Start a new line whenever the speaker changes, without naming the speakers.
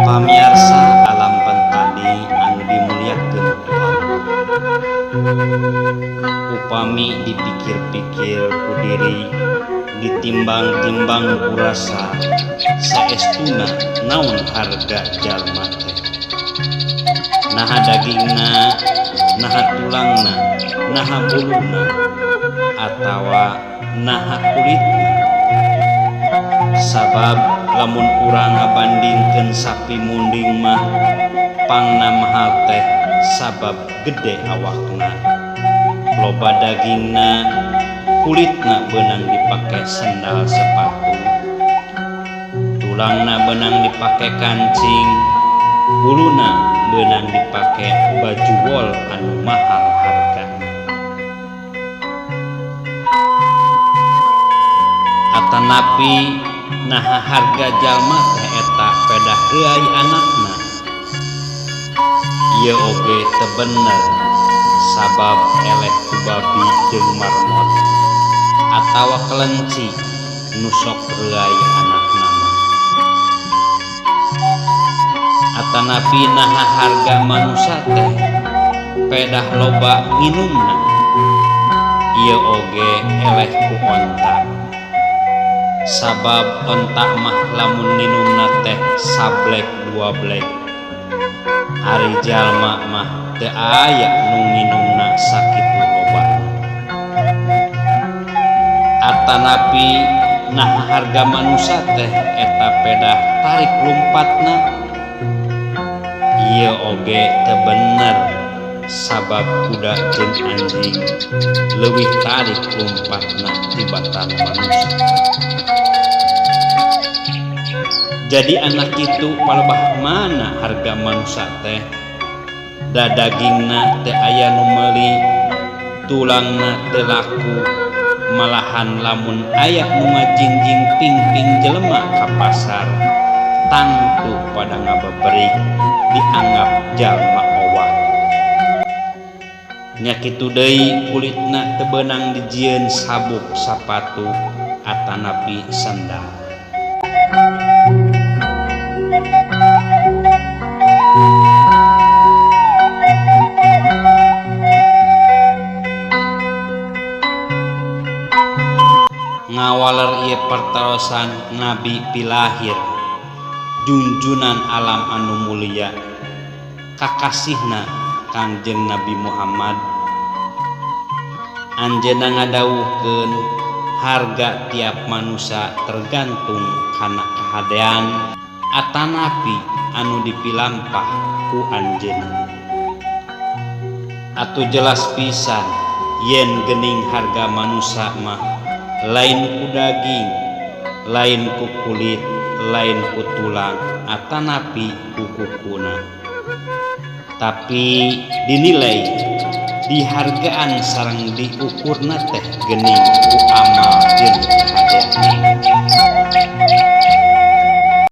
Pamiarsa alam pentadi anu dimuliakeun ku Allah. Upami dipikir-pikir ku diri, ditimbang-timbang ku rasa, saestuna naon harga jalma teh? Naha dagingna, naha tulangna, naha buluna, atawa naha kulitna? Sabab lamun urang ngabandingkeun sapi munding mah pangna mahal teh sabab gede awakna, loba dagingna, kulitna beunang dipake sendal sepatu, tulangna beunang dipake kancing, buluna beunang dipake baju wol anu mahal hargana. Atanapi naha harga jalma teh eta pedah reuay anakna? Ieu oge teu bener, sabab eleh ku babi jeung marmot atawa kelenci nu sok reuay anakna mah. Atanapi naha harga manusa teh pedah loba nginumna? Ieu oge eleh ku onta, sabab onta mah lamun nginumna teh sablek dua blek, ari jalma mah teu aya nu nginumna sakitu lobana. Atanapi naha harga manusa teh eta pedah tarik lumpatna? Ieu oge teu bener, sabab kuda jeung anjing leuwih tarik lumpatna tibatan manusa. Jadi anak kitu palebah mana harga manusa teh? Da dagingna teu aya nu meuli, tulangna teu laku, malahan lamun aya nu ngajingjing pingping jelema ka pasar tangtu pada ngabeberik dianggap jalma owah. Nya kitu deui kulitna teu beunang dijieun sabuk sapatu atanapi sendal. Ngawaler ieu pertarosan Nabi pilahir junjunan alam anu mulia kakasihna Kangjeng Nabi Muhammad. Anjeunna ngadawuhkeun harga tiap manusia tergantung kana kahadean atanapi anu dipilampah ku anjeunna. Atuh jelas pisan yen geuning harga manusia mah lain ku daging, lain ku kulit, lain ku tulang atanapi ku kukuna, tapi dinilai dihargaan sareng diukurna teh geuning ku amal jeung kahadean.